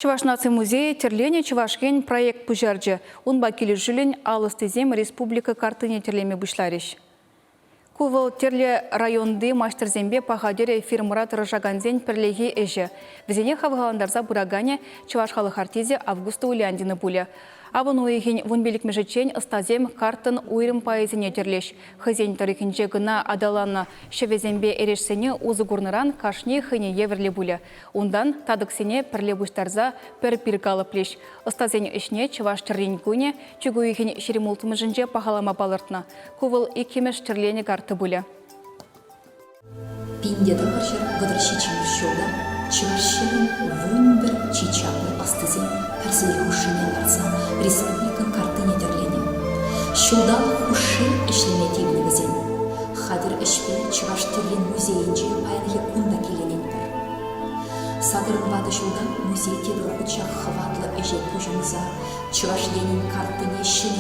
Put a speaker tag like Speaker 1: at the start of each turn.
Speaker 1: Чӑваш наци музейӗ Тӗрленӗ Чӑваш Ен проект пуҫарчӗ. Унпа килӗшӳллӗн ал ӑстисем республика карттине тӗрлеме пуҫларӗҫ. Ку вӑл тӗрлӗ районти маҫтӑрсемпе паха тӗрӗ фирмӑра тӑрӑшакансен пӗрлехи ӗҫӗ. Вӗсене хавхалантарса пыраканӗ Чӑваш халӑх артисчӗ Августа Уляндина пулӗ. Авӑн уйӑхӗн вунпиллӗкмӗшӗччен ӑстасем карттӑн уйрӑм пайӗсене тӗрлӗҫ. Хӑйсен тӑрӑхӗнче кӑна аталаннӑ ҫӗвӗсемпе эрешсене усӑ курнӑран кашни хӑйне евӗрлӗ пулӗ. Унтан татӑксене пӗрле пуҫтарса пӗр пир калӑплӗҫ. Ӑстасен ӗҫне Чӑваш тӗррин кунӗ чӳк уйӑхӗн 26-мӗшӗнче пахалама палӑртнӑ. Ку вӑл иккӗмӗш тӗрленӗ карта пулӗ.
Speaker 2: 1937 ҫулта Чӑваш Енӗн 11 чи чаплӑ ӑстисем пӗр сӗтел хушшине ларса республикӑн карттине тӗрленӗ. Ҫулталӑк хушши ӗҫлеме тивнӗ вӗсен. Хатӗр ӗҫпе Чӑваш тӗррин музейӗнче паянхи кун та киленетпӗр. Сакӑрӑн ватӑ ҫулта музей тепӗр хут ҫак хӑватлӑ ӗҫе пуҫӑнса Чӑваш Енӗн карттине ҫӗнӗ.